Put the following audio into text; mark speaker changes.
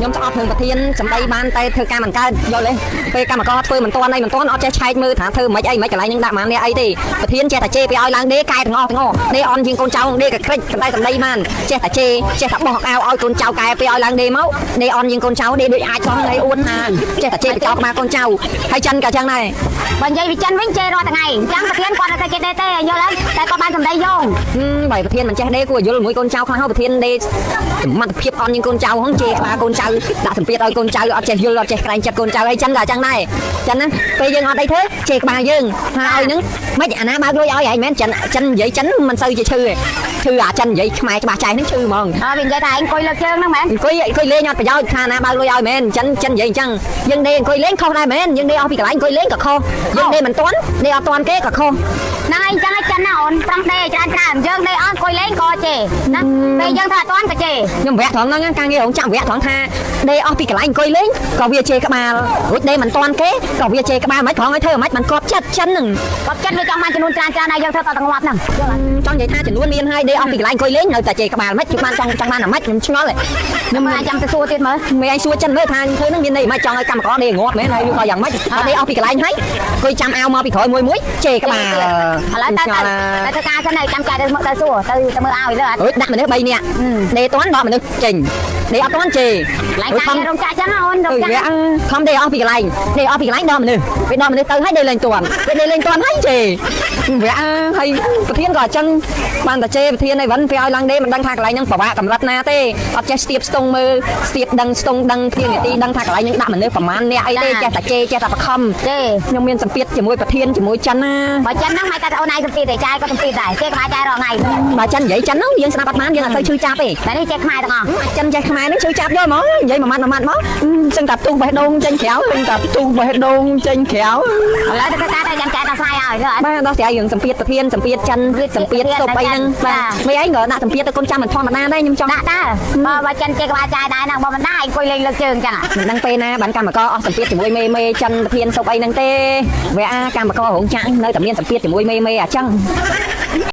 Speaker 1: ខ្ញុំស្អប់រឿងប្រធានសម្ដីបានតែធ្វើការមិនកើតយល់ទេពេលកម្មករធ្វើមិនទាន់អីមិនទាន់អត់ចេះឆែកមើលថាធ្វើមិនអីមិនកន្លែងនឹងដាក់ម៉ាននេះអីទេប្រធានចេះតែជេរពេលឲ្យឡើងដេកែទាំងអស់ទាំងអស់ដេអន់ជាងកូនចៅដេកក្រិចតែសម្ដីបានចេះតែជេរចេះតែបោះអាវឲ្យកូនចៅកែពេលឲ្យឡើងដេមកដេអន់ជាងកូនចៅដេដូចអាចសោះនៃអួនថាចេះតែជេរបចោក្បាលកូនចៅហើយចិនក៏ចឹងដែរ
Speaker 2: បើនិយាយពីចិនវិញជេររាល់ថ្ងៃអញ្ចឹងប្រធានគាត់អត់ទៅគេទេទេយល់ហើយតែគាត់បានសម្ដីយោង
Speaker 1: បើប្រធានមិនចេះដេគួរយល់មួយកូនចៅខ្លះហើយប្រធានដេសមត្ថភាពអន់ជាងកូនចៅហ្នឹងជេរក្បាលកូនចៅដាក់សម្ពាធឲ្យកូនចៅអត់ចេះយល់អត់ចេះក្រែងចិត្តកូនចៅអីចឹងក៏អញ្ចឹងដែរចឹងណាពេលយើងអត់អីធ្វើជេរក្បាលយើងថាឲ្យហ្នឹងមិនអាណាបើកលុយឲ្យឯងមែនចិនចិននិយាយចិនមិនសូវជាឈឺទេឈឺអាចិននិយាយខ្មែរច្បាស់ចែហ្នឹងឈឺហ្មង
Speaker 2: អើវានិយាយថាឯងអង្គុយលើកជើងហ្នឹងមែន
Speaker 1: អង្គុយអង្គុយលេងអត់ប្រយោជន៍ថាណាបើកលុយឲ្យមែនចិនចិននិយាយអញ្ចឹងយើងដេអង្គុយលេងខុសដែរមែនយើងដេអស់ពីកន្លែងអង្គុយលេងក៏ខុសយើងដេមិនទាន់ដេអត់ទាន់គេក៏ខុស
Speaker 2: ហ្នឹងហើយអញ្ចឹងឲ្យចិនណាអូនប្រឹងដេច្រើនច្រើនយើងដេអស់អង្គុយលេងក៏ជេរណាពេលយើងធ្វើអត់ទាន់ក៏ជេរ
Speaker 1: ខ្ញុំវគ្គត្រង់ហ្នឹងការងាររោងចក្រវគ្គត្រង់ថាដេអស់ពីកន្លែងអង្គុយលេងក៏វាជេរក្បាលរួចដេមិនតាន់គេក៏វាជេរក្បាលមិនត្រង់ឲ្យធ្វើមិនបានគាត់ចិត្តចិនហ្នឹង
Speaker 2: គាត់ចិត្តវាចង់បានចំនួនច្រើនច្រើនហើយយើងធ្វើតតែងាប់ហ្នឹង
Speaker 1: ចង់និយាយថាចំនួនមានហើយដេអស់ពីកន្លែងអង្គុយលេងនៅតែជេរក្បាលមិនគឺបានចង់ចង់បានអាម៉េចខ្ញុំឆ្ងល់ខ្ញុំ
Speaker 2: មើលអាចចាំទៅសួរទៀតមើល
Speaker 1: មេឯងសួរចិនមើលថាធ្វើហ្នឹងមានន័យមិនចង់ឲ្យកម្មករដេងាប់មែនហើយក៏យ៉ាងម៉េចដេអស់ពីកន្លែងហើយអង្គុយចាំអាវមកពីក្រោយមួយមួយជេរក្បាល
Speaker 2: ឥឡូវទៅទៅទៅធ្វើការសិនហើយចាំចាយទៅមើលទៅសួរទៅទៅមើលឲ្យលើអត់
Speaker 1: រួចដាក់មនុស្ស3នាក់ដេតាន់ដកមនុស្សចេញដេអត់តាន់ជេរ
Speaker 2: ឡើងការងាររោងចក្រចឹងអូនរោងចក្រ
Speaker 1: អើវាខំដេអស់ពីកន្លែងដេអស់ពីកន្លែងដល់មនុស្សពេលដល់មនុស្សទៅហើយដេលេងតាន់ពេលដេលេងតាន់ហើយជេវាហើយប្រធានក៏អញ្ចឹងបានតែជេប្រធានអីវ៉ាន់ពេលឲ្យឡើងដេមិនដឹងថាកន្លែងហ្នឹងពិបាកកម្រិតណាទេអត់ចេះស្ទាបស្ទង់មើលស្ទាបដឹងស្ទង់ដឹងធានាទីដឹងថាកន្លែងហ្នឹងដាក់មនុស្សប្រមាណអ្នកអីទេចេះតែជេចេះតែបខំ
Speaker 2: ជេ
Speaker 1: ខ្ញុំមានសម្ពាធជាមួយប្រធានជាមួយចិនណា
Speaker 2: បើចិនហ្នឹងមិនតែអូនឯងសម្ពាធទេចាយក៏សម្ពាធដែរជេរខ្មែរចាយរាល់ថ្ងៃ
Speaker 1: បើចិននិយាយចិនហ្នឹងយើងស្ដាប់អត់បានយើងអត់សូវឈឺចាប់ទេ
Speaker 2: តែនេះជេរខ្មែរទាំងអស់
Speaker 1: ចិនចេះខ្មែរហ្នឹងឈឺចាប់យល់ហ្មងនិយាយមួយម៉ាត់មួយម៉ាត់មកសឹងតែផ្ទុះបេះដូងចេញក្រៅសឹងតែផ្ទុះបេះដូងចេញក្រៅ
Speaker 2: ឥឡូវទៅធ្វើការទៅចាំចាយដល់ស្រាយឲ្យលើអត់
Speaker 1: បាទដោះស្រាយរឿងសម្ពាធប្រធានសម្ពាធចិនសម្ពាធទប់អីហ្នឹងបាទមិនអីក៏ដាក់សម្ពាធទៅកូនចាំមិនធម្មតាដែរខ្ញុំចង់
Speaker 2: ដាក់តើបើបើចិនជេរក្បាលចាយដែរហ្នឹងបើមិនដែរអង្គុយលេងលើកជើងចឹង
Speaker 1: មិនដឹងពេលណាបានកម្មករអស់សម្ពាធជាមួយមេមេចិនប្រធានសុបអីហ្នឹងទេវាអាកម្មកររោងចក្រនៅតែមានសម្ពាធជាមួយមេមេអញ្ចឹង